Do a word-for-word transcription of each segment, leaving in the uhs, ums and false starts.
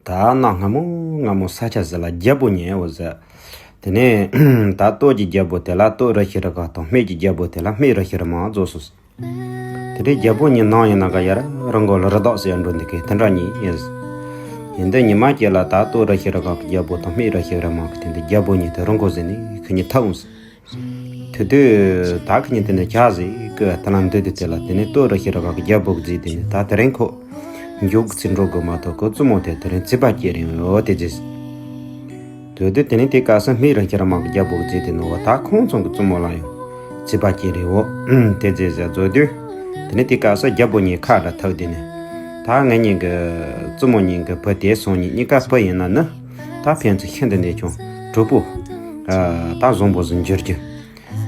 ད་གནའ་སྔ་མོ་སྔ་མོ་ས་ཆ་ཟིག་ལ་རྒྱལ་པོ་གཉིས་ཡོད་ཟེར། དེ་ནས་ད་སྟོད་ཀྱི་རྒྱལ་པོ་དེ་ལ་སྟོད་རི་ཤི་རི་ཁ་དང་སྨད་ཀྱི་རྒྱལ་པོ་དེ་ལ་སྨད་རི་ཤི་རི་མང་བཟོས་སོང་ཟེར། དེ་ནས་རྒྱལ་པོ་གཉིས་ནང་ཡིན་ན་ག་ཡར་རི་མགོ་ལ་རི་དྭགས་ཟེར་འགྲོ་འདུག་གི་དེ་འདྲ་གཉིས་ཡིན་ཟེར། ཡིན་དུས་ཉི་མ་གཅིག་ལ་ད་སྟོད་རི་ཤི་རི་ཁ་གི་རྒྱལ་པོ་དང་སྨད་རི་ཤི་རི་མང་གི་དེ་འདི་རྒྱལ་པོ་གཉིས་དེ་རི་མགོ་ཟིན་ནས་ཁོ་གཉིས་ཐུག་འོང་ཟེར། དེ་དུས་ད་ཁོ་གཉིས་དེ་ནས་ཇ་ཟིག་གི་དེ་ལ་འདུག་དུས་དེ་ལ་དེ་ནས་སྟོད་རི་ཤི་རི་ཁ་གི་རྒྱལ་པོ་གི་རྗེས་དེ་ནས་ད་དེ་རིང་ཁོ་མགྱོགས་ཀྱི་ཚུར་འགྲོ་དགོས་མ་གཏོགས་ཁོ་བཙུན་མོ་དེ་དེ་རིང་རྩིས་པ་སྐྱེལ་རིན་ཡོད་དེ་རྗེས། དེ་དུས་དེ་ནས་དེ་སྐབས་སུ་སྨད་རི་ཤི་རི་མང་གི་རྒྱལ་པོ་གི་རྗེས་དེ་ནས་འོ་ད་ཁོང་ཚོ་གི་བཙུན་མོ་ལ་ཡང་རྩིས་པ་སྐྱེལ་རིན་ཡོད་དེ་རྗེས་ཟེར་བཟོ་དུས། དེ་ནས་དེ་སྐབས་སུ་རྒྱལ་པོ་གཉིས་ཁ་འདྲ་ཐུག་དེ་ནས། ད་ངེད་གཉིས་ཀྱི་བཙུན་མོ་གཉིས་ཀྱི་བུ་དེ་སོང་གཉིས་གཉིས་ཀ་བུ་ཡིན་ན་ནི། ད་ཕན་ཚུན་ཤིན་ཏུ་ནས་ཀྱང་གྲོགས་པོ། ད་བཟང་པོ་ཟིག་འགྱུར་རྒྱུ།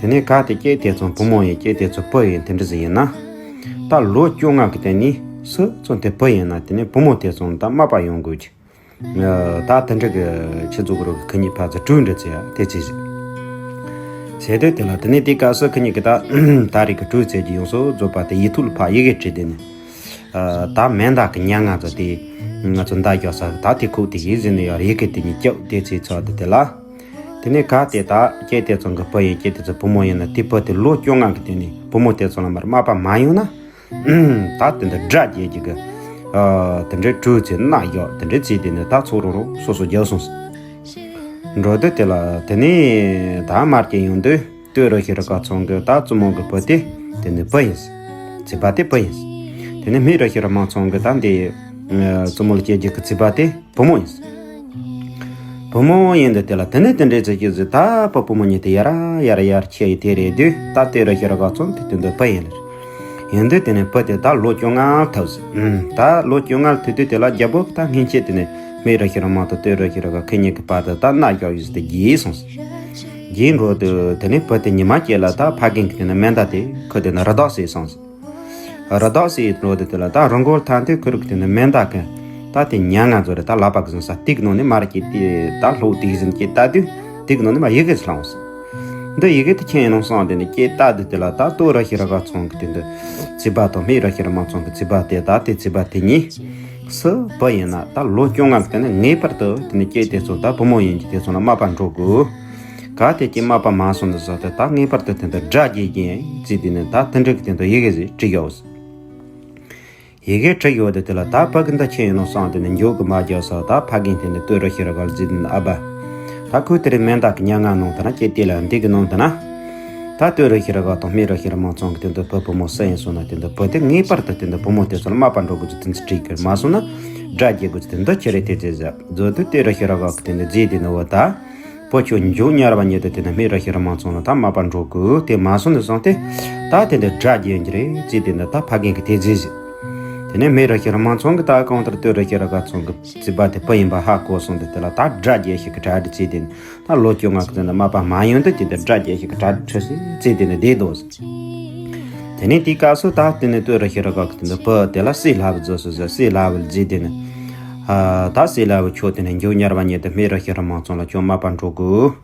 དེ་ནས་གལ་ཏེ་སྐྱེས་དེ་ཚོ་བུ་མོ་ཡིན་སྐྱེས་དེ་ཚོ་བུ་ཡིན་དེ་འདྲ་ཟིག་ཡིན་ན། ད་ལོ་བཅོ་ལྔ་གི་སྟེང་ནས་སུ་ཚོ་དེ་བུ་ཡིན་ན་དེ་ནས་བུ་མོ་དེ་ཚོ་ད་མ་པ་ཡོང་དགོས་ཀྱི། ད་དེ་འདྲ་གི་ཁྱེད་ཚོ་གི་རོགས་ཁི་གཉིས་ཕར་ཚུར་གྲོས་འདྲ་བྱེད་ཡ་དེ་ཅི་ཟིག་བྱས་དུས་དེ་ལ་དེ་ནས་དེ་སྐབས་སུ་ཁི་གཉིས་ཀྱི་ད་ད་རེས་ཀྱི་གྲོས་བྱེད་ཀྱི་ཡོང་སོ་བཟོད་པ་དེ་ཡིག་ཐོག་ལ་ཕར་ཡི་གེ་བྲིས་དེ་ནས། ད་མེ་མདའ་གི་ཉ་ང་ཚོ་དེ་ང་ཚོ་མདའ་རྒྱག་ས་ད་དེ་ཁུག་དེ་ཡིན་ཟིན་ནས་ཡར་ཡི་གེ་དེ་གཉིས་རྒྱབ་དེ་ཚེ་ཚོ་དེ་དེ་ལ། དེ་ནས་གལ་ཏེ་ད་སྐྱེས་དེ་ཚོ་གི་བུ་ཡིན་སྐྱེས་དེ་ཚོ་བུ་མོ་ཡིན་ན་དེ་བུ་དེ་ལོ་བཅོ་ལྔ་གི་སྟེང་ནས་བུ་མོ་དེ་ཚོ་ལ་མར་མ་པ་མ་ཡོང་ན། ད་དེ་འདྲ་དགྲ་བགྱེད་ཀྱི་གི། དེ་འདྲའི་གྲོས་ཚེ་མནའ་བཞག་དེ་འདྲའི་ཚེ་དེ་ནས་ད་ཚོགས་རོགས་རོགས་སོ་སོ་རྒྱབ་སོང་ཟེར། འགྲོ་དུས་དེ་ལ་དེ་ནས་ད་མར་གྱི་ཡོང་དུས་སྟོད་རི་ཤི་རི་ཁ་ཚང་གི་ད་བཙུན་མོ་གི་བུ་དེ་དེ་ནས་བུ་ཡིན་ཟེར། རྩིས་པ་དེ་བུ་ཡིན་ཟེར། དེ་ནས་སྨད་རི་ཤི་རི་མང་ཚང་གི་ད་འདི་བཙུན་མོ་ལ་སྐྱེ་རྒྱུ་གི་རྩིས་པ་དེ་བུ་མོ་ཡིན་ཟེར། བུ་མོ་ཡིན་དུས་དེ་ལ་དེ་ནས་དེ་འདྲའི་ཚེ་གི་ཟེར་ད་བུ་བུ་མོ་གཉིས་དེ་ཡར་ཡར་ཡར་ཁྱེར་ཡི་དེ་རེད་དུས་ད་སྟོད་རི་ཤི་རི་ཁ་ཚང་དེ་དེ་འདི་བུ་ཡིན་ལ། ཡིན་དུས་དེ་ནས་བུ་དེ་ད་ལོ་བཅོ་ལྔ་ཐུག་ཟེར། ད་ལོ་བཅོ་ལྔ་ཐུག་དུས་དེ་ལ་རྒྱལ་པོ་ད་སྔན་ཆད་དེ་ནས་སྨད་རི་ཤི་རི་མང་དང་སྟོད་རི་ཤི་རི་ཁ་ཁི་གཉིས་ཀྱི་བར་དུ་ད་མནའ་བཞག་ཡོད་ཟེར་དེ་རྒྱས་སོང་ཟེར། རྒྱས་འགྲོ་དུས་དེ་ནས་བུ་དེ་ཉི་མ་གཅིག་ལ་ད་ཕ་རྒན་གྱིས་དེ་ནས་མེ་མདའ་དེ་ཁོ་དེ་ནས་རི་དྭགས་བསད་སོང་ཟེར། རི་དྭགས་བསད་འགྲོ་དུས་དེ་ལ་ད་རི་མགོར་ཐོན་དུས་ཁོ་རང་གི་དེ་ནས་མེ་མདའ་གི་ད་དེ་ཉ་ང་ཚོ་རེད་ད་ལག་པ་གི་ཟིན་ས་དེ་གི་ནང་ནས་མར་གྱི་དེ་ད་ལྷོག་དེ་གི་ཟིན་གྱི་ལྟ་དུས་དེ་གི་ནང་ནས་མར་ཡི་གེ་ཟིག་ལྷག་སོང་ཟེར། འདི་ཡི་གེ་དེ་མཁྱེན་ཡིན་ནོ་བསམ་དེ་ནས་ཀྱེ་ལྟ་དུས་དེ་ལ་ད་སྟོད་རི་ཤི་རི་ཁ་ཚང་གི་དེ་འདི་རྩིས་པ་དང་སྨད་རི་ཤི་རི་མང་ཚང་གི་རྩིས་པ་དེ་ད་དེ་རྩིས་པ་དེ་གཉིས་སུ་བུ་ཡིན་ན་ད་ལོ་བཅོ་ལྔ་གི་སྟེང་ནས་ངེས་པར་དུ་དེ་ནས་ཀྱེ་དེ་ཚོ་ད་བུ་མོ་ཡིན་གྱི་དེ་ཚོ་ལ་མ་པ་འགྲོ་དགོས། གལ་ཏེ་ཀྱེ་མ་པ་མ་སོང་དུས་ཙང་དེ་ད་ངེས་པར་དུ་དེ་འདི་དགྲ་བགྱེད་ཀྱི་ཡིན་ཟེར་དེ་ནས་ད་དེ་འདྲ་གི་དེ་འདི་ཡི་གེ་ཟིག་བྲིས་ཡོད་ཟེར། ཡི་གེ་བྲིས་ཡོད་དེ་དེ་ལ་ད་བུ་གི་འདི་མཁྱེན་ཡིན་ནོ་བསམ་དེ་ནས་མགྱོགས་གི་མ་རྒྱག་ས་ད་ཕ་རྒན་དེ་ནས་སྟོད་རི་ཤི་རི་ཁ་ལ་རྩིས་དེ་ནས་ཨ་ཕ། ད་ཁོས་དེ་རིང་མེ་མདའ་གི་ཉ་ང་ནང་དེ་ན་ཀྱེ་དེ་ལ་འདི་གི་ནང་དེ་ན། ད་སྟོད་རི་ཤི་རི་ཁ་དང་སྨད་རི་ཤི་རི་མང་ཚང་གི་དེ་འདི་བུ་བུ་མོ་སུ་ཡིན་སོང་ན་དེ་འདི་བུ་དེ་ངེས་པར་དུ་དེ་འདི་བུ་མོ་དེ་ཚོ་ལ་མ་པ་འགྲོ་དགོས་ཚུལ་དེ་ཚོ་བྲིས་གི་མ་སོང་ན་དགྲ་བགྱེད་དགོས་ཚུལ་དེ་འདི་ཅི་རེད་དེ་ཚེ་ཟེར་བཟོ་དུས་སྟོད་རི་ཤི་རི་ཁ་གི་དེ་འདི་རྗེས་དེ་ནས་འོ་ད། བུ་ཁྱོད་མགྱོགས་ཉར་བ་ཉིད་དུ་དེ་ནས་སྨད་རི་ཤི་རི་མང་ཚང་ལ་ད་མ་པ་འགྲོ་དགོས་དེ་མ་སོང་ནས་སོང་སྟེ། ད་དེ་འདི་དགྲ་བགྱེད་རྒྱུ་རེད་ཅེས་དེ་འདི་ད་ཕ་རྒན་གྱིས་དེ་རྗེས་ཟེར། དེ་ནས་སྨད་རི་ཤི་རི་མང་ཚང་གི་ད་གང་ལྟར་སྟོད་རི་ཤི་རི་ཁ་ཚང་གི་རྩིས་པ་དེ་བུ་ཡིན་པ་ཧ་གོ་སོང་སྟེ་དེ་ལ་ད་དགྲ་བགྱེད་ཞིག་གི་གྲ་སྒྲིག་བྱས་དེ་ནས་ད་ལོ་བཅོ་ལྔ་གི་ཚེ་ན་མ་པ་མ་ཡོང་དུས་དེ་འདི་དགྲ་བགྱེད་ཞིག་གི་གྲ་སྒྲིག་ཁྲིད་ཟེར་བྱས་དེ་ནས་བསྡད་འདུག་ཟེར། དེ་ནས་དེའི་སྐབས་སུ་ད་དེ་ནས་སྟོད་རི་ཤི་རི་ཁ་གི་དེ་འདི་བུ་དེ་ལ་སྲས་ལྷ་བུ་བཟོས་སོ་ཟེར། སྲས་ལྷ་བུ་ལ་རྗེས་དེ་ནས། ད་སྲས་ལྷ་བུ་ཁྱོད་དེ་ནས་མགྱོགས་ཉར་བ་ཉིད་དུ་སྨད་རི་ཤི་རི་མང་ཚང་ལ་ཁྱོད་མ་པ་འགྲོ་དགོས།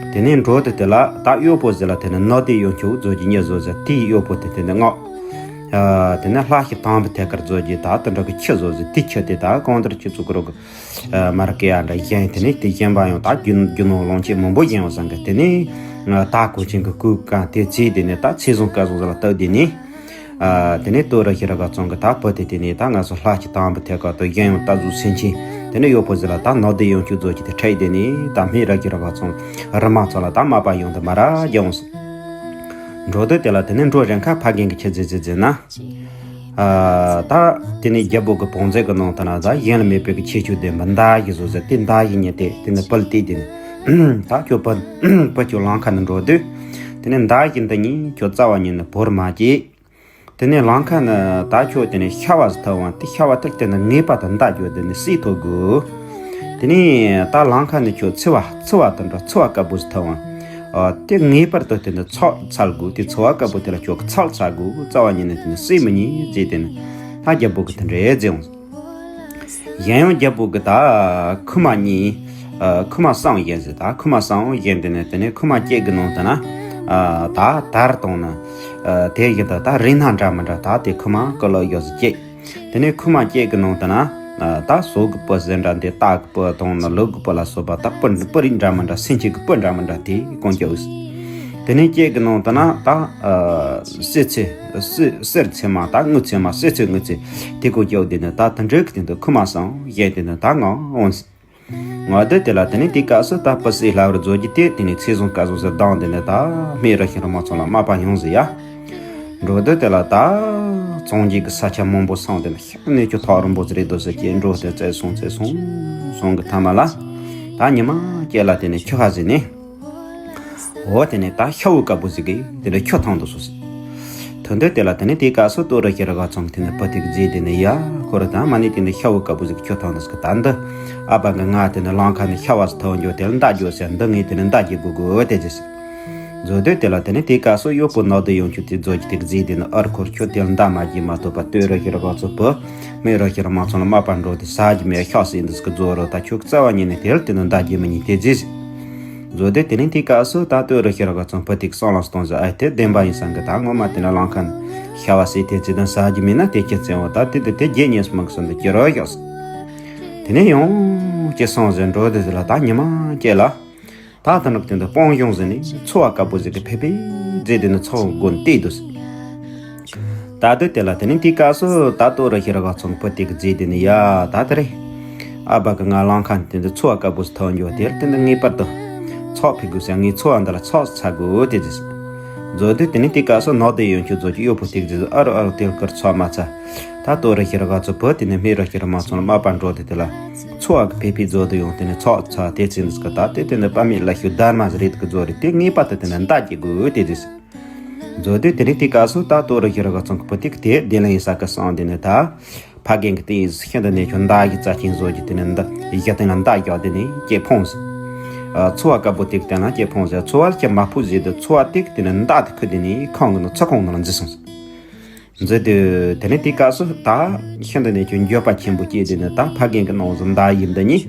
དེ་ནས་འགྲོ་དུས་དེ་ལ་ད་གཡོག་པོ་ཟིག་ལ་དེ་ནས་ནག་དེ་གཡོ་འཁྱུག་བཟོ་རྒྱུ་གཉིས་བཟོ་ཟེར། དེའི་གཡོག་པོ་དེ་དེ་ནས་མངགས། དེ་ནས་ལྷ་ཞིག་དང་པོ་ཐད་ཀར་བཟོ་རྒྱུ་ད་དེ་འདྲ་གི་ཁྱི་བཟོ་ཟེར། དེ་ཁྱི་དེ་ད་གང་ལྟར་ཁྱི་ཚོ་གི་རོགས་གི་མར་སྐེ་ཡ་འདྲ་བཞེངས། དེ་ནས་དེ་བཞེངས་པ་ཡང་ད་རྒྱུ་རྒྱུ་ནོར་ལོངས་སྤྱོད་མང་པོ་བཞེངས་བ་བཟང་གི། དེ་ནས་ད་གོ་ཆེན་གི་སྐུ་གང་དེ་བྱས་དེ་ནས་ད་ཚེ་བཟང་སྐལ་བཟང་ཟིག་ལ་བཏབ་དེ་ནས། དེ་ནས་སྟོད་རི་ཤི་རི་ཁ་ཚང་གི་ད་བུ་དེ་དེ་ནས་ད་ང་ཚོ་ལྷ་ཞིག་དང་པོ་ཐད་ཀར་དུ་གཞན་ཡང་ད་གཟུགས་སེམས་ཅན། དེ་ནས་གཡོག་པོ་ཟིག་ལ་ད་ནག་དེ་གཡོ་འཁྱུག་བཟོ་རྒྱུ་དེ་ཁྲིད་དེ་ནས་ད་སྨད་རི་ཤི་རི་ཁ་ཚང་རི་མ་ཚང་ལ་ད་མ་པ་ཡོང་དུ་མ་ར་རྒྱག་འོང་ཟེར། འགྲོ་དུས་དེ་ལ་དེ་ནས་འགྲོ་རན་ཁ་ཕ་རྒན་གྱིས་ཁྱི་རྫི་རྫི་རྫི་ན། ད་དེ་ནས་རྒྱལ་པོ་གི་བང་མཛོད་གི་ནང་དུ་ན་ད་གཞན་ལ་མེད་པའི་གི་ཁྱད་ཆོས་ལྡན་པ་མདའ་ཞིག་བཟོ་ཟེར། དེ་མདའ་ཞིག་ཉིད་དེ་དེ་ནས་བུ་ལ་སྟེར་དེ་ནས། ད་ཁྱོད་བུ་བུ་ཁྱོད་ལམ་ཁ་ནས་འགྲོ་དུས། དེ་ནས་མདའ་ཞིག་འདི་གཉིས་ཁྱོད་རྩ་བ་ཉིད་ནས་བོར་མ་བྱེད། དེ་ནས་ལམ་ཁ་ནས་ད་ཁྱོད་དེ་ནས་ཤ་བ་ཟིག་ཐུག་འོང་། དེ་ཤ་བ་དེ་དེ་ནས་ངེས་པར་དུ་མདའ་རྒྱོབ་དེ་ནས་གསོད་ཐུབ་དགོས། དེ་ནས་ད་ལམ་ཁ་ནས་ཁྱོད་ཚི་བ་ཚི་བ་དེ་འདྲ་ཚི་བ་དཀར་པོ་ཟིག་ཐུག་འོང་། དེ་ངེས་པར་དུ་དེ་ནས་ཚགས་འཚལ་དགོས། དེ་ཚི་བ་དཀར་པོ་དེ་ལ་ཁྱོད་ཚགས་འཚལ་དགོས། རྩ་བ་ཉིད་ནས་དེ་ནས་གསོད་མི་ཉན་ཟེར། དེ་ནས་ད་རྒྱལ་པོ་གིས་དེ་འདྲ་ཟེར་འོང་། གཞན་ཡང་རྒྱལ་པོ་གིས་ད་ཁུག་མ་གཉིས། ཨ། ཁུག་མ་གསུམ་བཞེངས་ཟེར། ད་ཁུག་མ་གསུམ་བཞེངས་དེ་ནས་དེ་ནས་ཁུག་མ་གཅིག་གི་ནང་དུ་ན། ཨ། ད་དར་དང་ན། ཨ། དེ་བཞིན་དུ་ད་རིགས་སྣ་འདྲ་མི་འདྲ་ད་དེ་ཁུག་མ་ཀི་ལོ་ཡོད་ཟེར་བཅད། དེ་ནས་ཁུག་མ་གཅིག་གི་ནང་དུ་ན། ད་ཟོག་གི་སྤུ་ཟེར་འདྲ་འདི། སྟག་གི་སྤུ་དང་ནི་ལུག་གི་སྤུ་ལ་སོགས་པ་ད་སྤུ་སྤུ་རིགས་འདྲ་མི་འདྲ། སེམས་ཅན་གྱི་སྤུ་འདྲ་མི་འདྲ་དེ་གོན་རྒྱུ། དེ་ནས་སྐེ་གི་ནང་དུ་ན་ད་གསེར་ཚེ་གསེར་གསེར་ཚེར་མ། ད་དངུལ་ཚེར་མ། གསེར་ཚེར་དངུལ་ཚེར་དེ་གོན་རྒྱུ། དེ་ནི་ད་དེ་འདྲ་གི་དེ་འདུག་ཁུ་མ་སང་གཞན་དེ་ནི་ད་ངང་འོང་། ང་དེ་དེ་ལ་དེ་ནས་དེའི་སྐབས་སུ་ད་སྤུ་སྲིད་ལྷ་བར་མཛོད་ཀྱི་དེ་དེ་ནས་ཚེ་བཟང་སྐལ་བཟང་ཟེར་གདངས། དེ་ནས་ད་སྨད་རུ་ཤིང་རུ་མ་ཚང་ལ་མ་པ་ཡོང་ཟེར་ཡ། འགྲོ་དུས་དེ་ལ་ད་གཙང་རྒྱུད་ཀྱི་ས་ཆ་མང་པོ་སོང་། དེ་ནས་ཤ་གནས་ཆུ་ཐག་རིང་པོ་ཟིག་རེད་འདུག་ཟེར་གྱིས་འགྲོ་དེ་བཙལ་སོང་བཙལ་སོང་སོང་གི་ཐ་མ་ལ། ད་ཉི་མ་སྐྱེ་ལ་དེ་ནས་ཆུ་ཧ་ཟིན་ནས། འོ་དེ་ནས་ད་ཤ་བོ་དཀར་པོ་ཟིག་གིས་དེ་ནས་ཆུ་འཐུང་དུ་སོང་ཟིག་ཐོན་དུས་དེ་ལ་དེ་ནས་དེའི་སྐབས་སུ་ལྟོ་རུ་ཤི་རུ་ག་ཚང་གི་དེ་ནས་བུ་དེ་གི་རྗེས་དེ་ནས་ཡ། ཁོ་ར་ད་མ་ནི་དེ་ནས་ཤ་བོ་དཀར་པོ་ཟིག་གིས་ཆུ་འཐུང་དུ་སོང་གི། ད་འདི་ཨ་ཕ་གི་ང་དེ་ནས་གླང་ཁ་ནས་ཤ་བ་ཟིག་ཐོན་རྒྱུ་དེ་ལ་མདའ་རྒྱོབ་ཟེར། འདི་ངས་དེ་ནས་མདའ་རྒྱག་དགོས་དགོས་དེ་ཟེར། མཛོད་དུས་དེ་ལ་དེ་ནས་དེའི་སྐབས་སུ་གཡོག་པོ་ནག་དུ་ཡོང་ཆུ་དེ་མཛོད་ཀྱི་དེ་གི་རྗེས་དེ་ནས་ཨར་ཁོར་ཁྱོད་དེ་ལ་མདའ་མ་རྒྱག་མ་གཏོགས་པ་ལྟོ་རུ་ཤི་རུ་ག་ཚང་བུ་སྨད་རུ་ཤི་རུ་མ་ཚང་ལ་མ་པ་འགྲོ་དེ་ཟ་རྒྱུ་མེད། ཤ་ཟིན་དུ་སོང་གི་རྫོགས་རོགས། ད་ཁྱོད་རྩ་བ་ཉིད་ནས་དེ་ལ་དེ་ནས་མདའ་རྒྱག་མི་ཉན་དེ་ཟེར། མཛོད་དུས་དེ་ནས་དེའི་སྐབས་སུ་ད་ལྟོ་རུ་ཤི་རུ་ག་ཚང་བུ་དེ་གི་བསམ་བློ་གཏོང་ཟེར། ཨ་དེ་བདེན་པ་ཡིན་བསམ་གི། ད་ངོ་མ་དེ་ནས་གླང་ཁ་ནས་ཤ་བ་ཟིག་དེ་ཚེ་དང་ཟ་རྒྱུ་མེད་ན་དེ་ཁྱེད་བཙན་བོ་ད་དེ་དེ་དེ་རྒྱལ་ཉེས་སུ་མི་གི་སོང་དུ་ཀྱི་རོ་ཡོག་སོང་། དེ་ནས་ཡང་ཅི་སོང་ཟེར་འགྲོ་དུས་དེ་ལ་ད་ཉི་མ་སྐྱེ་ལ། ད་ལྟ་ནུབ་དེ་འདི་སྤང་གཞུང་ཟིན་ནས་ཚོ་བ་དཀར་པོ་ཟིག་གིས་ཕེབས་ཕེབས་མཛད་དེ་ནི་ཚོ་བ་མགོ་ནས་བལྟས་འདུག་ད་དུས་དེ་ལ་དེ་ནས་དེའི་སྐབས་སུ་ད་ལྟོ་རུ་ཤི་རུ་ག་ཚང་བུ་དེ་གི་རྗེས་དེ་ནས་ཡ། ད་དེ་རེད། ཨ་ཕ་གི་ང་གླང་ཁ་ནས་དེ་འདི་ཚོ་བ་དཀར་པོ་ཟིག་ཐོན་རྒྱུ་དེ་ལ་དེ་འདི་ངེས་པར་དུ་ཚོགས་ཕེབས་དགོས་ཟེར། ངས་ཚོ་བ་འདི་ལ་ཚོགས་ཚ་དགོས་དེ་ཟེར། མཛོད་དུས་དེ་ནས་དེའི་སྐབས་སུ་ནག་དུ་ཡོང་ཆུ་མཛོད་ཀྱི་གཡོག་པོ་དེ་གི་རྗེས་སུ་ཨ་རོ་ཨ་རོ་དེ་ལ་ཀིར་ཚོགས་མ་ཚ། ད་ལྟོ་རུ་ཤི་རུ་ག་ཚང་བུ་དེ་ནས་སྨད་རུ་ཤི་རུ་མ་ཚང་ལ་མ་པ་འགྲོ་དེ་དེ་ལ། ཚོ་བ་གིས་ཕེབས་ཕེབས་མཛོད་དུ་ཡོང་དེ་ནས་ཚོགས་ཚ་དེ་ཚེ་འདི་སྐབས་ད་དེ་དེ་ནས་དཔའ་མེད་ལ་ཤུ་དར་མ་ཟིག་རེད་གི་མཛོད་རེད། དེ་ངེས་པར་དུ་དེ་ནས་མདའ་རྒྱག་དགོས་དེ་ཟེར། མཛོད་དུས་དེ་ནས་དེའི་སྐབས་སུ་ད་ལྟོ་རུ་ཤི་རུ་ག་ཚང་གི་བུ་དེ་གི་དེ་བདེ་ལེགས་ཡིན་ས་གི་སོང་། དེ་ནས་ད་ཕ་རྒན་གི་དེ་ཡིན་ཤིན་ཏུ་ནས་ཁྱོད་མདའ་གི་རྩ་ཆེན་བཟོ་རྒྱུ་དེ་ནས་མདའ་གཞི་སྟེང་ལ་མདའ་བཞག་དེ་ནས་སྐེ་ཕུང་ཟིག་ཚོ་བ་དཀར་པོ་དེ་གི་སྟེང་ལ་སྐེ་ཕུང་ཟིག་ཚོ་བ་ཁྱེད་མ་ཕུ་ཟིག་དུ་ཚོ་བ་དེ་གི་དེ་ནས་མདའ་དེ་ཁུར་དེ་ནས་ཁང་གི་ནང་ཚུར་ཁང་ནང་ལ་འཛུལ་སོང་ཟིག་འཛུལ་དུས་དེ་ནས་དེའི་སྐབས་སུ་ད་ཤིན་ཏུ་ནས་ཁྱོད་འགྱོད་པ་ཆེན་པོ་སྐྱེས་དེ་ནས་ད་ཕ་རྒན་གི་ནང་བཟུང་མདའ་ཡིབ་འདི་གཉིས།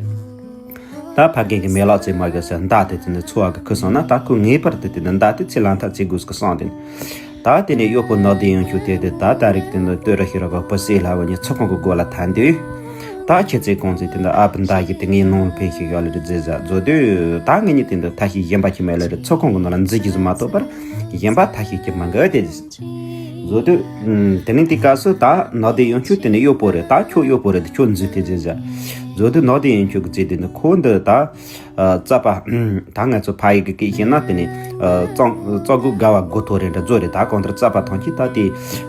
ད་ཕ་རྒན་གི་མེ་ལག་ཙེ་མ་དགོས་ཟེར་མདའ་དེ་དེ་ནས་ཚོ་བ་གིས་ཁུར་སོང་ན། ད་ཁོས་ངེས་པར་དུ་དེ་ནས་མདའ་དེ་ཚེ་ལ་མཐའ་ཚེ་དགོས་ཀི་སོང་དེ་ནས། ད་དེ་ནས་གཡོག་པོ་ནག་དུ་ཡོང་ཆུ་དེ་དེ་ད་ད་རིག་དེ་ནས་ལྟོ་རུ་ཤི་རུ་ག་བུ་སྲིད་ལྷ་བུ་གཉིས་ཚོགས་ཁང་གི་སྒོ་ལ་ཐད་དུས། ད་ཁྱེད་ཚེ་གང་ཚེ་དེ་འདི་ཨ་ཕ་མདའ་གཞུ་དེ་ངའི་ནང་ལ་ཕེབས་ཤིག་ཡོད་ལེ་རེད་ཟེར་ཟེར། མཛོད་དུས་ད་ངེད་གཉིས་དེ་འདི་ཐབས་ཤེས་གཞན་པ་ཅིག་མེད་ལེ་རེད། ཚོགས་ཁང་གི་ནང་ལ་འཛུལ་རྒྱུ་ཟིག་མ་གཏོགས་པར་གཞན་པ་ཐབས་ཤེས་ཅིག་མ་འགའ་དེ་ཟེར། མཛོད་དུས་དེ་ནས་དེའི་སྐབས་སུ་ད་ནག་དུ་ཡོང་ཆུ་དེ་ནས་གཡོག་པོ་རེད། ད་ཁྱོད་གཡོག་པོ་རེད་དེ་ཁྱོད་འཛུལ་དེ་ཟེར་ཟེར། མཛོད་དུས་ནག་དུ་ཡོང་ཆུ་གི་ཚེ་དེ་འདི་ཁོ་འདི་ད་རྩ་པ་ད་ང་ཚོ་ཕ་ཡུལ་གི་སྐད་བཤད་ན་དེ་ནས་རྩ་རྩ་དགུ་དགའ་བ་དགུ་ཐོག་རེད་འདྲ་བཟོ་རེད། ད་གང་ལྟར་རྩ་པ་ཐང་ཆེ་ད་དེ་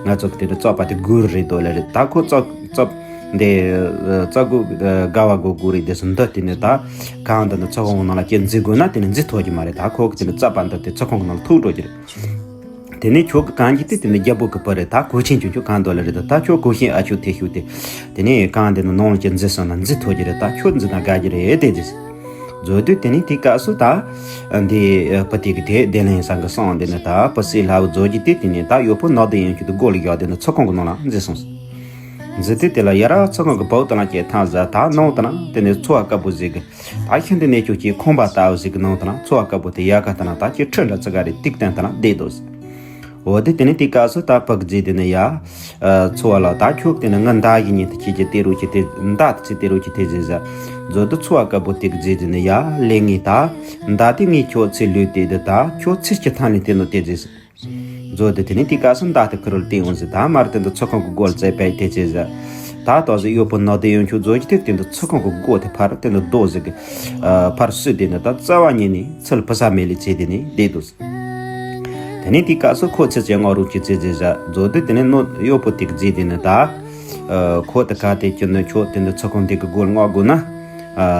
ང་ཚོ་གི་དེ་འདྲ་རྩ་པ་དེ་དགུ་རེད་དོ་ལེ་རེད། ད་ཁོ་རྩ་རྩ་འདི་རྩ་དགུ་དགའ་བ་དགུ་དགུ་རེད། དེ་སུ་འདི་དེ་ནས་ད་གང་འདི་ནས་ཚོགས་ཁང་ནང་ལ་ཁྱེད་འཛུལ་དགོས་ན་དེ་ནས་འཛུལ་ཐུབ་ཀྱི་མ་རེད། ད་ཁོ་གི་དེ་ནས་རྩ་པ་འདི་དེ་ཚོགས་ཁང་གི་ནང་ལ་ཐུག་འགྲོ་གི་རེད། དེ་ནས་ཁྱོད་ཀྱི་གང་གི་དེ་དེ་ནས་རྒྱལ་པོ་གི་བུ་རེད། ད་གུས་ཤིང་ཁྱོད་ཁྱོད་གང་འདོད་ལེ་རེད། ད་ཁྱོད་གུས་ཤིང་ཨ་ཁྱོད་དེ་ཤུགས་དེ་དེ་ནས་གང་དེ་ནས་ནང་ལ་ཁྱེད་འཛུལ་སོང་ན་འཛུལ་ཐུབ་ཀྱི་རེད། ད་ཁྱོད་འཛུལ་ན་དགའ་གི་རེད་དེ་ཟེར། མཛོད་དུས་དེ་ནས་དེའི་སྐབས་སུ་ད་འདི་བུ་དེ་གི་དེ་བདེ་ལེགས་ཡིན་བསམ་གི་སོང་། དེ་ནས་ད་བུ་སྲིད་ལྷ་བུ་མཛོད་ཀྱི་དེ་དེ་ནས་ད་གཡོག་པོ་ནག་དུ་ཡོང་ཆུ་དེ་སྒོ་ལ་བཞག་དེ་ནས་ཚོགས་ཁང་གི་ནང་ལ་འཛུལ་སོང་ཟེར། འཛུལ་དུས་དེ་ལ་ཡ་ར་ཚོགས་ཁང་གི་བོག་དེ་ལ་ཁྱེད་ཐང་ཟ། ད་ནང་དེ་ན་དེ་ནས་ཚོ་བ་དཀར་པོ་ཟིག་གི་ད་ཤིན་ཏུ་ནས་ཁྱོད་ཀྱི་ཁང་པ་ལྟ་བུ་ཟིག་གི་ནང་དེ་ན་ཚོ་བ་དཀར་པོ་དེ་ཡལ་ག་དེ་ན་ད་ཁྱེད་ཁྲི་འདྲ་ཙི་ག་རེ་ཏིག་ཏན་དེ་ན་བསྡད་འདུག་ཟེར། འོ་དེ་དེ་ནས་དེའི་སྐབས་སུ་ད་བུ་གི་རྗེས་དེ་ནས་ཡ། ཚོ་བ་ལ་ད་ཁྱོད་དེ་ནས་ངའི་མདའ་གཞུ་གཉིས་དེ་ཁྱེད་ཀྱིས་སྟེར་རོགས་གྱིས་དེ་མདའ་དེ་ཚེ་སྟེར་རོགས་གྱིས་དེ་ཟེར་ཟེར། མཛོད་དུས་ཚོ་བ་དཀར་པོ་དེ་གི་རྗེས་དེ་ནས་ཡ་ལས་ངས་ད་མདའ་དེ་ངས་ཁྱོད་ཚེ་ལུས་ཏེ་དེ་ད་ཁྱོད་ཚེ་སྐྱིད་ཐང་ལས་དེ་ནོ་དེ་ཟེར། མཛོད་དུས་དེ་ནས་དེའི་སྐབས་སུ་མདའ་དེ་ཁུར་ལ་བཏིང་འོང་ཟེར། ད་མར་དེ་འདི་ཚོགས་ཁང་གི་སྒོ་ལ་བཙལ་བས་དེ་ཚེ་ཟེར། ད་ཏོག་ཙམ་གཡོག་པོ་ནག་དུ་ཡོང་ཆུ་མཛོད་ཀྱི་དེ་དེ་འདི་ཚོགས་ཁང་གི་སྒོ་དེ་ཕར་དེ་འདི་རྡོ་ཟིག་གི་ཕར་བསུས་དེ་ནས་ད་རྩ་བ་ཉིད་ནས་ཚུར་བུ་ས་མེད་ལས་ཚེ་དེ་ནས་བསྡད་འདུག་ཟེར། དེ་ནས་དེའི་སྐབས་སུ་ཁོ་ཚེ་ཚེ་སྔ་རུ་གྱི་ཚེ་ཚེ་ཟ་མཛོད་དུས་དེ་ནས་ནོ་གཡོག་པོ་དེ་གི་རྗེས་དེ་ནས་ད། ཁོ་དེ་ག་དེ་ཀྱི་ནོ་ཁྱོད་དེ་འདི་ཚོགས་ཁང་དེ་གི་སྒོར་མངགས་དགོས་ན།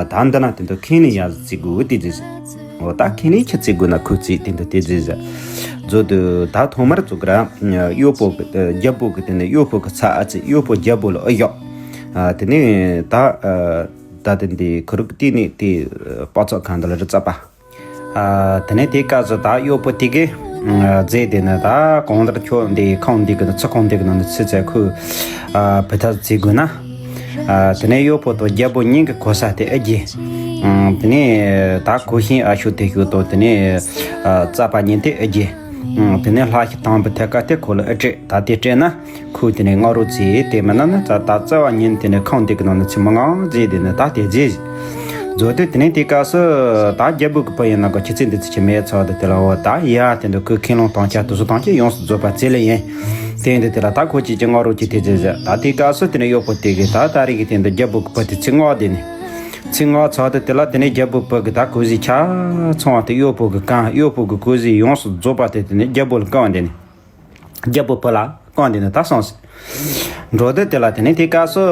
ད་འདི་ན་དེ་འདི་ཁེན་ནི་ཡ་ཟི་ཚིག་དགོས་དེ་ཟི་ཟི། འོ་ད་ཁེན་ནི་ཁྱི་ཚིག་དགོས་ན་ཁོ་ཚིག་དེ་འདི་དེ་ཟི་ཟི། མཛོད་དུས་ད་ཐོག་མར་ཚུགས་ར་གཡོག་པོ་གི་རྒྱལ་པོ་གི་དེ་ནས་གཡོག་པོ་གི་ཚ་ཨ་ཚི་གཡོག་པོ་རྒྱལ་པོ་ལ་ཨེ་གཡོག་དེ་ནས་ད། ད་དེ་འདི་ཁུ་རུག་དེ་ནས་དེ་པ་ཚོགས་གང་འདི་ལ་རི་རྩ་པ། དེ་ནས་དེའི་སྐབས་སུ་ད་གཡོག་པོ་དེ་གིས་རྫས་དེ་ནི་ད་གང་ལྟར་ཁྱོད་འདི་ཁང་འདི་གི་ཚུར་ཁང་འདི་གི་ནང་ནས་ཚུར་ཚུར་ཁོས་བུད་ཐལ་ཟེར་དགོས་ན། དེ་ནས་གཡོག་པོ་དང་རྒྱལ་པོ་གཉིས་ཀྱི་གོ་ས་དེ་ཨེ་རྒྱས། དེ་ནས་ད་གུས་ཤིང་ཨ་ཤོད་དེ་ཤོད་དང་དེ་ནས་རྩ་པ་གཉིས་དེ་ཨེ་རྒྱས། ཨང་། དེ་ནས་ལྷ་ཞིག་དང་པོ་ཐད་ཀ་དེ་ཁོ་ལ་ཨེ་སྤྲད། ད་དེ་སྤྲད་ན་ཁོས་དེ་ནས་སྔ་རོ་ཚེ་དེ་མིན་ན་ནི་ད་རྩ་བ་ཉིད་དེ་ནས་ཁང་དེ་གི་ནང་ནས་ཚིག་མི་ངག་བརྫིས། དེ་ནས་ད་དེ་བརྫིས། བཟོ་དུས་དེ་ནས་དེ་སྐབས་སུ་ད་རྒྱལ་པོ་གི་བུ་ཡིན་ན་གི་ཁྱི་ཚེ་འདི་ཚེ་ཆི་མེད་ཚོགས་དེ་དེ་ལ་འོ་ད་ཡ་དེ་འདུག་གི་ཁས་ལོང་དང་ཆ་དུ་སུ་དང་ཆ་ཡོངས་སུ་རྫོགས་པ་ཚེ་ལས་ཡིན། དེ་འདི་དེ་ལ་ད་ཁོ་ཅིག་ཅིག་སྔ་རོ་ཅིག་དེ་བརྫིས་བཞག་ད་དེ་སྐབས་སུ་དེ་ནས་གཡོག་པོ་དེ་གི་ད་ད་རེས་ཀྱི་དེ་འདུག་རྒྱལ་པོ་གི་བུ་དེ་ཚིག་ངག་དེ་ནས། ཚིག་ངག་ཚར་དུས་དེ་ལ་དེ་ནས་རྒྱལ་པོ་བུ་གི་ད་གོས་གཟི་ཆ་ཚང་བ་དེ་གཡོག་པོ་གི་གང་གཡོག་པོ་གི་གོས་གཟི་ཡོངས་སུ་རྫོགས་པ་དེ་དེ་ནས་རྒྱལ་པོ་ལ་བཀང་། དེ་ནས་རྒྱལ་པོ་བུ་ལ་བཀང་། དེ་ནས་ད་སོང་ཟིག་འགྲོ་དུས་དེ་ལ་དེ་ནས་དེ་སྐབས་སུ་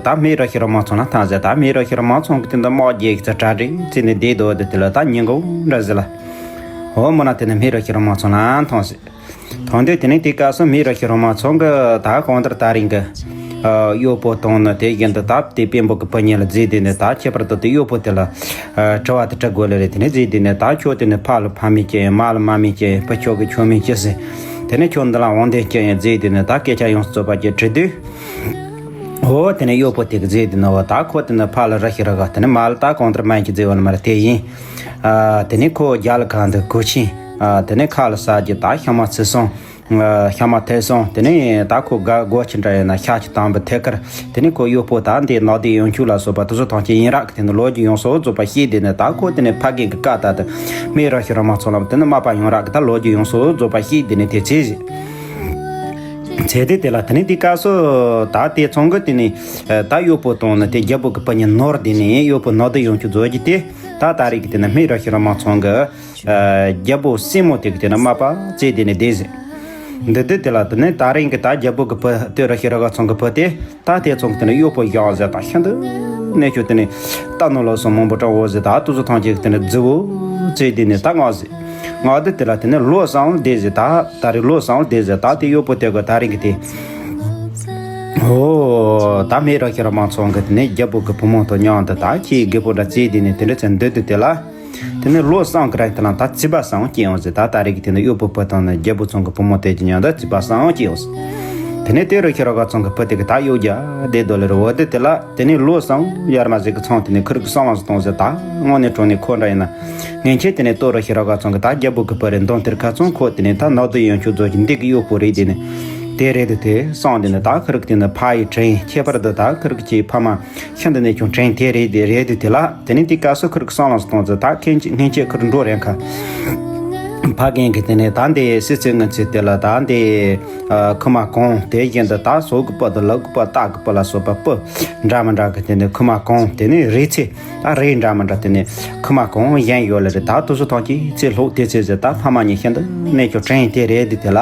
ད་མི་ར་ཤི་ར་མང་ཚང་ལ་ཐང་ཟེར། ད་མི་ར་ཤི་ར་མང་ཚང་གི་དེ་འདི་དམག་རྒྱག་གི་ཚ་གྲ་སྒྲིག་བྱས་ནས་བསྡད་འདུག་དེ་དེ་ལ་ད་ཉིན་གུང་འདྲ་ཟིག་ལ། འོ་མོ་ན་དེ་ནས་མི་ར་ཤི་ར་མང་ཚང་ལ་ཐང་ཟིག་ཐོན་དུས་དེ་ནས་དེ་སྐབས་སུ་མི་ར་ཤི་ར་མང་ཚང་གི་ད་གང་ལྟར་ད་རིང་གི་ཨ་གཡོག་པོ་དང་ནི་དེ་བཞིན་དུ་ད་དེ་དཔོན་པོ་གི་བུ་གཉིས་ལ་བརྫིས། དེ་ནས་ད་ཁྱད་པར་དུ་དེ་གཡོག་པོ་དེ་ལ་ཨ་དྲི་བ་དེ་དྲི་དགོས་ལེ་རེད། དེ་ནས་བརྫིས། དེ་ནས་ད་ཁྱོད་དེ་ནས་ཕ་ལ་ཕ་མེད་ཀྱི་ཡིན། མ་ལ་མ་མེད་ཀྱི་ཡིན། བུ་ཁྱོད་གི་ཁྱོད་མེད་ཀྱི་ཟེར། དེ་ནས་ཁྱོད་འདི་ལ་འོང་དེ་ཀྱི་ཡིན་བརྫིས། དེ་ནས་ད་སྐད་ཆ་ཡོངས་སུ་རྫོགས་པ་ཀྱི་དྲི་དུས། འོ་དེ་ནས་གཡོག་པོ་དེ་གི་བརྫིས། དེ་ནས་འོ་ད་ཁོ་དེ་ནས་ཕ་ལ་ར་ཤི་ར་ག་དེ་ནས་མ་ལ་ད་གང་ལྟར་མ་ཡིན་གྱི་བརྫིས་བ་ལ་མ་ར་དེ་ཡིན། ཨ་དེ་ནས་ཁོ་རྒྱ་ལ་གང་དུ་གོས་ཆེན། ཨ་དེ་ནས་ཁ་ལ་ཟ་རྒྱུ་ད་ཤ་མ་ཚིལ་སོང་། ཤ་མ་ཐལ་སོང་། དེ་ནས་ད་ཁོ་དགའ་དགོད་ཆེ་འདྲ་ཡིན་ན་ཤ་ཅིག་དང་པོ་ཐད་ཀར། དེ་ནས་ཁོ་གཡོག་པོ་ད་འདི་ནག་དེ་ཡོང་ཆུ་ལ་སོགས་པ་དེ་ཚོ་ཐམས་ཅད་ཡིན་རག་གི་དེ་ནས་ལོ་རྒྱུས་ཡོངས་སུ་རྫོགས་པ་ཤེས། དེ་ནས་ད་ཁོ་དེ་ནས་ཕ་རྒན་གི་བཀའ་ལྟར་དུ་མི་ར་ཤི་ར་མང་ཚང་ལ་དེ་ནས་མ་པ་ཡོང་རག་གི་ད་ལོ་རྒྱུས་ཡོངས་སུ་རྫོགས་པ་ཤེས། དེ་ནས་དེ་ཚེ་ཚེ་དེ་དེ་ལ་དེ་ནས་དེ་སྐབས་སུ་ད་དེ་ཚང་གི་དེ་ནས་ད་གཡོག་པོ་དང་ནི་དེ་རྒྱལ་པོ་གི་བུ་གཉིས་ནོར། དེ་ནས་གཡོག་པོ་ནག་དེ་ཡོང་ཆུ་རྫོགས་རྒྱུ་དེ་ད་ད་རེས་ཀྱི་དེ་ནས་མི་ར་ཤི་ར་མང་ཚང་གི་ཨ་རྒྱལ་པོ་སྲས་མོ་དེ་གི་དེ་ནས་མ་པ་བརྫིས། དེ་ནས་བསྡད་ཟིན། འདི་དུས་དེ་ལ་དེ་ནས་ད་རིང་གི་ད་རྒྱལ་པོ་གི་བུ་དེ་ར་ཤི་ར་ག་ཚང་གི་བུ་དེ་ད་དེ་ཚང་གི་དེ་ནས་གཡོག་པོ་བཞག་ཟེར། ད་ཤིན་ཏུ་གནས་ཆུ་དེ་ནས་རྟ་ནོར་ལོ་སོགས་མང་པོ་དྲངས་འོ་ཟེར། ད་དུ་ཚོ་ཐང་ཅིག་དེ་ནས་རྫི་བོ་བརྫིས། དེ་ནས་ད་ངག་ཟིན། ངག་དུས་དེ་ལ་དེ་ནས་ལོ་བཟང་བསྡད་ཟེར། ད་ད་རེས་ལོ་བཟང་བསྡད་ཟེར། ད་དེ་གཡོག་པོ་དེ་གི་ད་རིང་གི་དེ། འོ་ད་མི་ར་ཤི་ར་མང་ཚང་གི་དེ་ནས་རྒྱལ་པོ་གི་བུ་མོ་དང་མཉམ་དུ་ད་ཁྱི་རྒད་པོ་འདྲ་བརྫིས། དེ་ནས་དེ་འདྲ་ཚེ་འདི་དུས་དེ་ལ། དེ་ནས་ལོ་བཟང་གི་ར་དེ་ལ་ད་ཚིག་པ་བཟང་སྐྱེ་ཡོང་ཟེར། ད་ད་རེས་ཀྱི་དེ་ནས་གཡོག་པོ་བུ་དང་ནི་རྒྱལ་པོ་ཚང་གི་བུ་མོ་དེ་གི་མཉམ་དུ་ཚིག་པ་བཟང་སྐྱེ་ཡོང་ཟེར། དེ་ནས་དེ་ར་ཤི་ར་ག་ཚང་གི་བུ་དེ་གི་ད་གཡོག་རྒྱ་བསྡད་དོ་ལེ་ར། འོ་དེ་དེ་ལ་དེ་ནས་ལོ་བཟང་ཡར་མ་ཟིག་གི་ཚང་དེ་ནས་ཁུར་གི་གསང་བ་ཟིག་གཏོང་ཟེར། ད་དངོས་གནས་དྲང་གནས་ཁོ་འདྲ་ཡིན་ན་ངན་ཆེ། དེ་ནས་ལྟོ་ར་ཤི་ར་ག་ཚང་གི་ད་རྒྱལ་པོ་གི་བུ་རེད་འདོན་དེར་ཁ་ཚང་ཁོ་དེ་ནས་ད་ནག་དུ་ཡོང་ཆུ་རྫོགས་ཀྱི་འདི་གི་གཡོག་པོ་རེད། དེ་ནས་དེ་རེད་དུ་དེ་གསང་དེ་ནས་ད་ཁུར་གི་དེ་ནས་ཕ་ཡི་དྲིན། ཁྱད་པར་དུ་ད་ཁུར་གི་ཕ་མ་ཤིན་ཏུ་ནས་ཀྱང་དྲིན་དེ་རེད། དེ་རེད་དུ་དེ་ལ་དེ་ནས་དེ་སྐབས་སུ་ཁུར་གི་གསང་ལ་སོང་ཚེ་ད་ཁྱེད་ཀྱི་སྔན་ཆད་ཁུར་འགྲོ་རན་ཁ། ཕ་རྒན་གྱི་དེ་ནས་ད་འདི་སྲིད་ཚེ་ངན་ཚེ་དེ་ལ་ད་འདི་ཁུ་མ་གང་དེ་བཞིན་དུ་ད་ཟོག་གི་པོ་དང་ལག་གི་པོ་སྟག་གི་པོ་ལ་སོགས་པ་པོ་འདྲ་མི་འདྲ་གི་དེ་ནས་ཁུ་མ་གང་དེ་ནས་རེ་ཚེ་ད་རེ་འདྲ་མི་འདྲ་དེ་ནས་ཁུ་མ་གང་གཞན་ཡོད་ལ་རེ། ད་དུ་སུ་ཐང་གི་ཚེ་ལྷོག་དེ་ཚེ་ཟེར། ད་ཕ་མ་གཉིས་ཤིན་ཏུ་གནས་ཀྱང་དྲིན་དེ་རེད་དེ་དེ་ལ།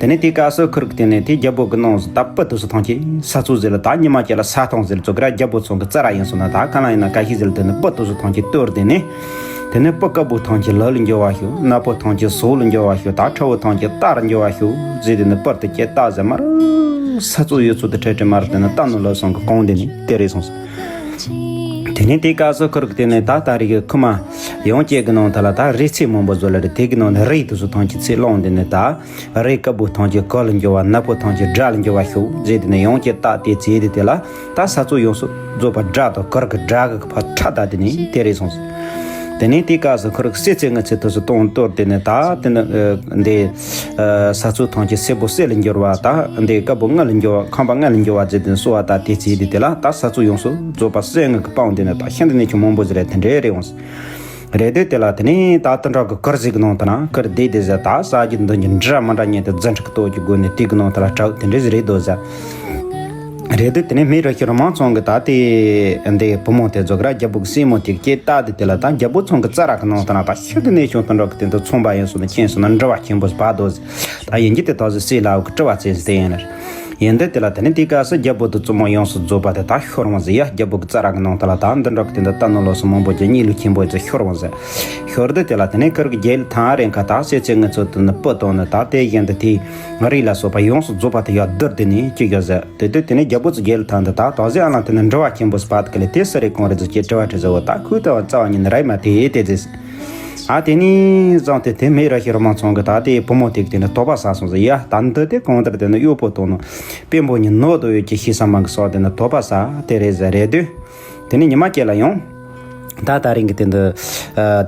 དེ་ནས་དེ་སྐབས་སུ་ཁུར་གི་དེ་ནས་དེ་རྒྱལ་པོ་གི་ནང་ཟེར། ད་སྤུ་དུ་སུ་ཐང་ཆེ་ས་ཚུགས་ཟེར་ལ། ད་ཉི་མ་ཅིག་ལ་ས་ཐང་ཟེར་ལ་ཚོ་གི་ར་རྒྱལ་པོ་ཚང་གི་རྩ་ར་ཡིན་སོང་ན། ད་ག་ལ་ཡིན་ན་ག་ཤི་ཟེར་ལ་དེ་ནས་སྤུ་དུ་སུ་ཐང་ཆེ་གཏོར། དེ་ནས་དེ་ནས་སྤུ་དཀར་པོ་ཐང་ཆེ་ལག་ལ་འགྱུར་བ་ཤོག་ནག་པོ་ཐང་ཆེ་ཟོག་ལ་འགྱུར་བ་ཤོག་ད་ཁྲ་བོ་ཐང་ཆེ་རྟ་ར་འགྱུར་བ་ཤོག་ཟེར། དེ་ནས་སྤུར་དུ་ཅེ་རྟ་ཟེར་མར་ས་ཚུགས་ཡོད་ཚུལ་དུ་ཁྲལ་ཁྲལ་མར་དེ་ནས་རྟ་ནོར་ལོ་སོང་གི་གོང་དེ་ནས་དེ་རེད་སོང་ཟེར། དེ་ནས་དེ་སྐབས་སུ་ཁུར་གི་དེ་ནས་ད་ད་རེས་ཀྱི་ཁུ་མ་ཡང་ཅིག་གི་ནང་ད་ལ་ད་རེ་ཚེ་མང་པོ་བཟོ་ལ་རེ། དེ་གི་ནང་ནས་རེ་དུ་སུ་ཐང་ཆེ་ཚེ་ལོང་དེ་ནས་ད། རེ་དཀར་པོ་ཐང་ཆེ་གུར་ལ་འགྱུར་བ། ནག་པོ་ཐང་ཆེ་དགྲ་ལ་འགྱུར་བ་ཤོག་ཟེར། དེ་ནས་ཡང་ཅིག་རྟ་དེ་བྱས་དེ་དེ་ལ་ད་ས་ཚུགས་ཡོངས་སུ་རྫོགས་པ་དགྲ་དང་གུར་གི་དགྲ་གི་ཕ་ཁྲ་ད་དེ་ནས་དེ་རེད་སོང་ཟེར། དེ་ནས་དེ་སྐབས་སུ་ཁུར་གི་སྲིད་ཚེ་ངན་ཚེ་དུ་སུ་གཏོང་གཏོར། དེ་ནས་ད་དེ་ནས་འདི་ས་ཚུགས་ཐང་ཆེ་སེར་པོ་གསེར་ལ་འགྱུར་བ། ད་འདི་དཀར་པོ་དངུལ་ལ་འགྱུར་བ། ཁང་པ་དངུལ་ལ་འགྱུར་བ་ཟེར། དེ་ནས་གསོལ་བ་ད་དེ་བྱས་དེ་དེ་ལ་ད་ས་ཚུགས་ཡོངས་སུ་རྫོགས་པ་གསེར་དངུལ་གི་སྤང་དེ་ནས་ད་ཤིན་ཏུ་ནས་ཆུང་མང་པོ་ཟེར་རེད། དེ་འདྲའི་རེད་འོང་ཟེར། རེད་དེ་དེ་ལ་དེ་ནས་ད་དུད་འགྲོ་གི་གུར་ཟིག་གི་ནང་དུ་ན་གུར་བསྡད་དེ་ཟེར། ད་ཟ་རྒྱུ་འདོན་རྒྱུ་འདྲ་མི་འདྲ་ཉན་དེ་རྫུ་འཕྲུལ་གི་སྟོབས་ཀྱི་སྒོ་ནས་དེ་གི་ནང་དུ་ལ་གྲགས་དེ་འདྲ་ཟིག་རེད་དོ་ཟེར། རེད་དེ་དེ་ནས་མི་ར་ཤི་ར་མང་ཚང་གི་ད་དེ་འདི་བུ་མོ་དེ་ཚོ་གི་ར་རྒྱལ་པོ་གི་སྲས་མོ་དེ་གི་སྐྱེས་རྟགས་དེ་དེ་ལ་ད་རྒྱལ་པོ་ཚང་གི་རྩ་ར་གི་ནང་དུ་ན་ད་ཤིན་ཏུ་ནས་ཆུང་དུད་འགྲོ་གི་དེ་འདི་ཚོང་པ་ཡིན་སོང་ན་མཁྱེན་སོང་ན་འདྲི་བ་ཆེན་པོ་ཟིག་བ་དོ་ཟེར། ད་ཡིན་གྱི་དེ་ད་ཟིག་སྲས་ལ་བ་གི་དྲི་བ་ཚེ་ཟིག་དེ་ཡིན་ལ། ཡིན་དུས་དེ་ལ་དེ་ནས་དེ་སྐབས་སུ་རྒྱལ་པོ་དེ་བཙུན་མོ་ཡོངས་སུ་རྫོགས་པ་དེ་ད་ཤོར་འོང་ཟེར་ཡ། རྒྱལ་པོ་གི་རྩ་ར་གི་ནང་དུ་ལ་ད་འདི་འདྲ་གི་དེ་འདི་རྟ་ནོར་ལོ་སོགས་མང་པོ་ཅིག་གཉིད་ལུག་ཆེན་པོ་ཅིག་ཤོར་འོང་ཟེར། ཤོར་དུས་དེ་ལ་དེ་ནས་ཁུར་གི་རྒྱལ་ཐང་རེད་ཁ་ད་སེ་ཚེ་ངན་ཚོ་དེ་ནི་སྤུ་དང་ནི་ད་དེ་བཞིན་དུ་དེ་རིགས་ལ་སོགས་པ་ཡོངས་སུ་རྫོགས་པ་དེ་ཡ་བསྡུར་དེ་ནས་ཅི་ཡོད་ཟེར། དེ་དུས་དེ་ནས་རྒྱལ་པོ་ཚོ་རྒྱལ་ཐང་དུ་ད་ད་གཟོད་ཨ་ལང་དེ་ནས་འདྲི་བ་ཆེན་པོ་སྤར་དུ་གི་ལས་དེ་སུ་རེད་གང་རེད་ཟེར་གྱི་དྲི་བ་དྲི་ཟེར་བ། ད་ཁོས་ད་བ་རྩ་བ་ཉིད་ནས་རེད་མ་དེ་དེ་ཟེར། ཨ་དེ་ནས་བཟུང་སྟེ་དེ་མི་ར་ཤི་ར་མང་ཚང་གི་ད་དེ་བུ་མོ་དེ་གི་དེ་ནས་དོགས་པ་ཟ་སོང་ཟེར་ཡ། ད་འདི་དེ་གང་ལྟར་དེ་ནས་གཡོག་པོ་དང་ནི་དཔོན་པོ་གཉིས་ནོར་དུ་ཡོད་ཀྱི་ཤེས་ས་མང་གི་སོགས་དེ་ནས་དོགས་པ་ཟ་དེ་རེད་ཟེར་རེད་དུས། དེ་ནས་ཉི་མ་སྐྱེལ་ལ་ཡོང་། ད་ད་རིང་གི་དེ་འདི་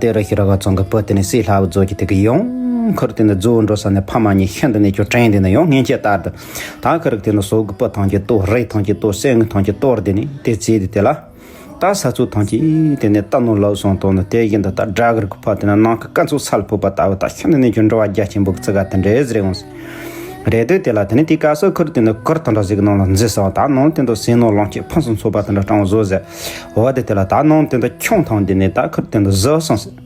དེ་ར་ཤི་ར་ག་ཚང་གི་བུ་དེ་ནས་སྲས་ལྷ་བུ་རྫོགས་ཀྱི་དེ་གི་ཡོང་། ཁུར་དེ་ནི་རྫི་བོ་འགྲོ་ས་ནས་ཕ་མ་གཉིས་ཤིན་ཏུ་ནས་ཀྱང་དྲན་དེ་ནི་ཡང་སྔན་ཆད་ལྟར་དུ། ད་ཁུར་དེ་ནི་ཟོག་གི་སྤུ་ཐང་གི་ལྟོ་རས་ཐང་གི་ལྟོ་སེན་གི་ཐང་གི་གཏོར་དེ་ནི་དེ་བྱས་དེ་དེ་ལ། ད་ས་ཚུགས་ཐང་གི་དེ་ནི་རྟ་ནོར་ལོག་སོང་དང་ནི་དེ་བཞིན་དུ་ད་སྦྲ་གུར་གི་ཕ་དེ་ནི་ནང་གི་ཀ་ཚུགས་སལ་ཕོག་པ་ལྟ་བུ་ད་ཤིན་ཏུ་ནས་ཀྱང་འགྲོ་བ་རྒྱ་ཆེན་པོ་གི་ཚི་ག་དེ་འདྲས་རེད་འོང་ཟེར། རེད་དེ་དེ་ལ་དེ་ནི་དེའི་སྐབས་སུ་ཁུར་དེ་ནི་གུར་དེ་འདྲ་ཟིག་གི་ནང་ལ་འཛུལ་སོང་། ད་ནང་དེ་འདྲ་ཟས་ནོར་ལོངས་སྤྱོད་ཕུན་སུམ་ཚོགས་པ་དེ་འདྲ་སྤྲང་བཟོ་ཟེར། འོ་དེ་དེ་ལ་ད་ནང་དེ་འདྲ་ཁྱུང་ཐང་དེ་ནི་ད་ཁུར་དེ་འདྲ་བཟོ་སོང་ཟེར།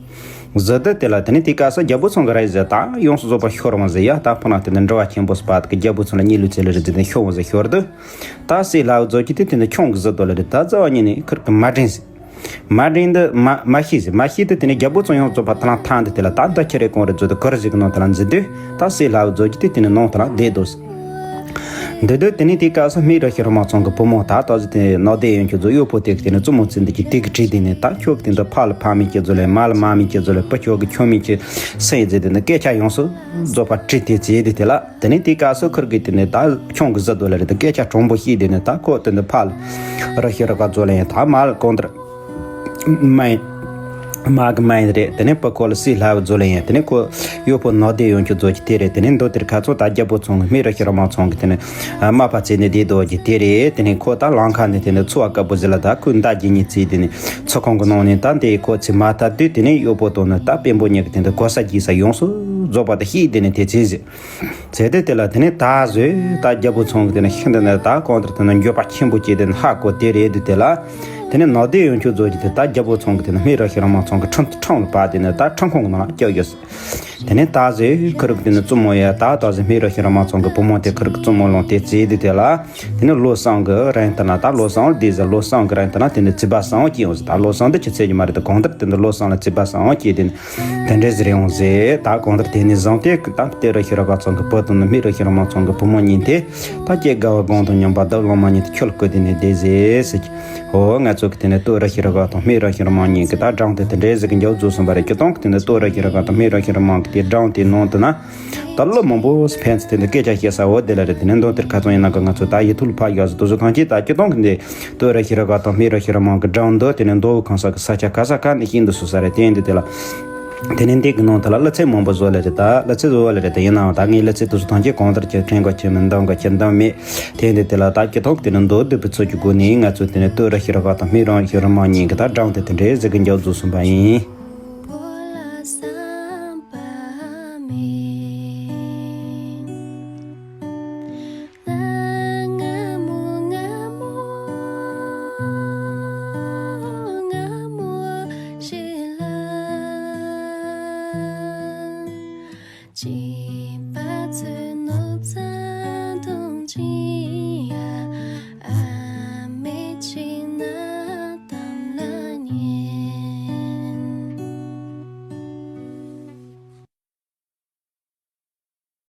བཟོ་དུས་དེ་ལ་དེ་ནི་དེའི་སྐབས་སུ་རྒྱལ་པོ་ཚང་གི་རས་ཟེར། ད་ཡོངས་སུ་རྫོགས་པ་ཤོར་འོང་ཟེར་ཡ། ད་ཕུ་ན་དེ་ནི་འགྲོ་བ་ཆེན་པོ་སྤ་གི་རྒྱལ་པོ་ཚང་ལ་གཉིད་ལུས་ཚེ་ལ་རི་དེ་ནི་ཤོར་འོང་ཟེར། ཤོར་དུས་ད་སྲས་ལྷ་བུ་རྫོགས་ཀྱི་དེ་དེ་ནི་ཁྱུང་གི་བཟི་དོ་ལ་རེད། ད་རྫ་བ་ཉིད་ནི་ཁུར་གི་མ་དྲན་ཟེར། མ་དྲན་དུ་མ་མ་ཤེས་ཟེར། མ་ཤེས་དུ་དེ་ནི་རྒྱལ་པོ་ཚང་ཡོངས་རྫོགས་པ་ཐ་ལང་ཐང་དུ་དེ་ལ་ད་ད་ཁྱེད་རེ་གོང་རེ་རྫོགས་དུ་གུར་ཟིག་གི་ནང་དུ་ལ་འཛུལ་དུས་ད་སྲས་ལྷ་བུ་རྫོགས་ཀྱི་དེ་དེ་ནི་ནང་དུ་ལ་བསྡད་དོ་ཟེར། འདི་དུས་དེ་ནི་དེའི་སྐབས་སུ་སྨན་རི་ཤི་ར་མ་ཚང་གི་བུ་མོ་ད་ལྟ་ཟིག་དེ་ནོར་དེ་ཡོན་ཁྱོད་ཚོ་གཡོག་པོ་དེ་གི་དེ་ནི་བཙུན་མོ་ཚིག་འདི་གི་དེ་གི་བྲིས་དེ་ནི་ད་ཁྱོད་གི་དེ་འདི་ཕ་ལ་ཕ་མེད་ཁྱེད་ཚོ་ལས་མ་ལ་མ་མེད་ཁྱེད་ཚོ་ལས་བུ་ཁྱོད་གི་ཁྱོད་མེད་ཁྱེད་སེང་ཟེར་དེ་ནི་སྐད་ཆ་ཡོངས་སུ་རྫོགས་པ་བྲིས་དེ་བྱས་དེ་དེ་ལ། དེ་ནི་དེའི་སྐབས་སུ་ཁུར་གི་དེ་ནི་ད་ཁྱོད་གི་བཟི་དོ་ལ་རེད། ད་སྐད་ཆ་དྲང་པོ་བཤད་དེ་ནི་ད་ཁོ་དེ་འདི་ཕ་ལ་རི་ཤི་ར་ག་ཚོ་ལ་ཡང་ད་མ་ལ་གང་ལྟར། མ་ཡིན། མ་གི་མ་ཡིན་རེད། དེ་ནས་པ་ཁོ་ལ་སྲས་ལྷ་བུ་རྫོགས་ལ་ཡིན། དེ་ནས་ཁོ་གཡོག་པོ་ནོར་དེ་ཡོན་ཁྱོད་རྫོགས་ཀྱི་དེ་རེད། དེ་ནས་མདོ་དེར་ཁ་ཚོ་ད་རྒྱལ་པོ་ཚང་གི་སྨན་རི་ཤི་ར་མ་ཚང་གི་དེ་ནས་མ་ཕ་ཚེ་ནས་བསྡད་དོ་ཀྱི་དེ་རེད། དེ་ནས་ཁོ་ད་ལང་ཁ་ནས་དེ་ནས་འཚོ་བ་དཀའ་པོ་ཟིག་ལ་ད་ཁོས་མདའ་རྒྱན་གཉིས་བཙལ་དེ་ནས་ཚོ་ཁང་གི་ནང་ནས་ད་དེ་ཁོ་ཚེ་མ་ཐར་དུས་དེ་ནས་གཡོག་པོ་དང་ནི་ད་དཔོན་པོ་གཉིས་ཀྱི་དེ་འདི་གོ་ས་རྒྱས་ས་ཡོངས་སུ་རྫོགས་པ་དེ་ཤེས་དེ་ནས་དེ་ཚེ་ཟིག་ཚེ་དེ་དེ་ལ་དེ་ནས་ད་བཟོས་ད་རྒྱལ་པོ་ཚང་གི་དེ་ནས་ཤིན་ཏུ་ནས་ད་གང་ལྟར་དེ་ནས་འགྱོད་པ་ཆེན་པོ་སྐྱེས་དེ་ནས་ཧ་གོ་དེ་རེད་དུས་དེ་ལ། དེ་ནས་ནོར་དེ་ཡོན་ཁྱོད་རྫོགས་ཀྱི་དེ་ད་རྒྱལ་པོ་ཚང་གི་དེ་ནས་སྨན་རི་ཤི་ར་མ་ཚང་གི་ཁྲིམས་ཁྲིམས་ལ་བབས་དེ་ནས་ད་ཁྲིམས་ཁང་གི་ནང་ལ་བསྐྱལ་ཡོད། དེ་ནས་ད་བཟོས་ཁུར་གི་དེ་ནས་བཙུན་མོ་ཡ་ད་ད་བཟོས་སྨན་རི་ཤི་ར་མ་ཚང་གི་བུ་མོ་དེ་ཁུར་གི་བཙུན་མོ་ལོང་དེ་བྱས་དུས་དེ་ལ། དེ་ནས་ལོ་གསུམ་གི་རིང་དུ་ན་ད་ལོ་གསུམ་དེ་ཟེར་ལོ་གསུམ་གི་རིང་དུ་ན་དེ་ནས་བྱིས་པ་གསུམ་སྐྱེས་ཡོང་ཟེར། ད་ལོ་གསུམ་དེ་ཆི་ཚད་ཀྱི་མ་རེད། ད་གང་ལྟར་དེ་འདི་ལོ་གསུམ་ལ་བྱིས་པ་གསུམ་སྐྱེས་དེ་ནས་དེ་འདྲས་ཟེར་ཡོང་ཟེར། ད་གང་ལྟར་དེ་ནས་བཟུང་སྟེ་ད་སྟོད་རི་ཤི་ར་ག་ཚང་གི་བུ་དང་ནི་སྨན་རི་ཤི་ར་མ་ཚང་གི་བུ་མོ་གཉིས་དེ་ད་སྐྱེ་དགའ་བ་དགོངས་དང་མཉམ་པ་བདག་བླ་མ་གཉིས་དེ་ཁྱོད་ལ་བསྐུལ་དེ་ནས་བསྡད་ཟེར་ཟེར་གྱི། འོ་ང་ཚོ་གི་དེ་ནས་སྟོད་རི་ཤི་ར་ག་དང་སྨན་རི་ཤི་ར་མ་གཉིས་ཀྱི་ད་འགྲམ་དེ་དེ་འདྲས་ཟིག་གི་འཇོག་རྫོགས་སོང་པ་རེད། སྤྱིར་བཏང་གི་དེ་ནས་སྟོད་རི་ཤི་ར་ག་དང་སྨན་རི་ཤི་ར་མ་གི་དེ་འགྲམ་དེ་ནང་དུ་ན། ད་ལོ་མང་པོ་ཕན་ཚུན་དེ་འདྲ་སྐད་ཆ་བཤད་ས་འོ་དེ་ལ་རེད། དེ་ནས་མདོ་དེར་ཁ་ཚང་ཡིན་ན་ག་ང་ཚོ་ད་ཡིག་ཐོག་ལ་ཕབ་ཡག་ཟིག་དུ་བཟོ་ཐང་ཅིག་ད་སྤྱིར་བཏང་གི་འདི་སྟོད་རི་ཤི་ར་ག་དང་སྨན་རི་ཤི་ར་མ་གི་འགྲམ་མདོ་དེ་ནས་མདོ་དབུས་ཁམས་ས་གི་ས་ཆ་ག་ས་ག་ནས་ཤིན་ཏུ་སུ་ས་རེད། དེ་འདི་དེ་ལ། དེ་ནས་འདི་གི་ནང་དུ་ལ་གླུ་ཚིག་མང་པོ་བཟོ་ལ་རེད། ད་གླུ་ཚིག་བཟོ་བ་ལ་རེད། ད་ཡིན་ནའང་ད་ངས་གླུ་ཚིག་དུ་བཟོ་ཐང་ཅིག་གང་ལྟར་ཁྱེད་དྲན་ག་ཁྱེད་མི་འདང་ག་ཁྱེད་འདང་མེད། དེ་འདི་དེ་ལ་ད་སྤྱིར་བཏང་གི་དེ་ནས་མདོ་སྡུད་པའི་ཚུལ་གྱི་སྒོ་ནས་ང་ཚོ་དེ་ནས་སྟོད་རི་ཤི་ར་ག་དང་སྨན་རི་ཤི་ར་མ་གཉིས་གི་ད་འགྲམ་དེ་དེ་འདྲས་ཟིག་གི་འཇོག་རྫོགས་སོང་པ་ཡིན།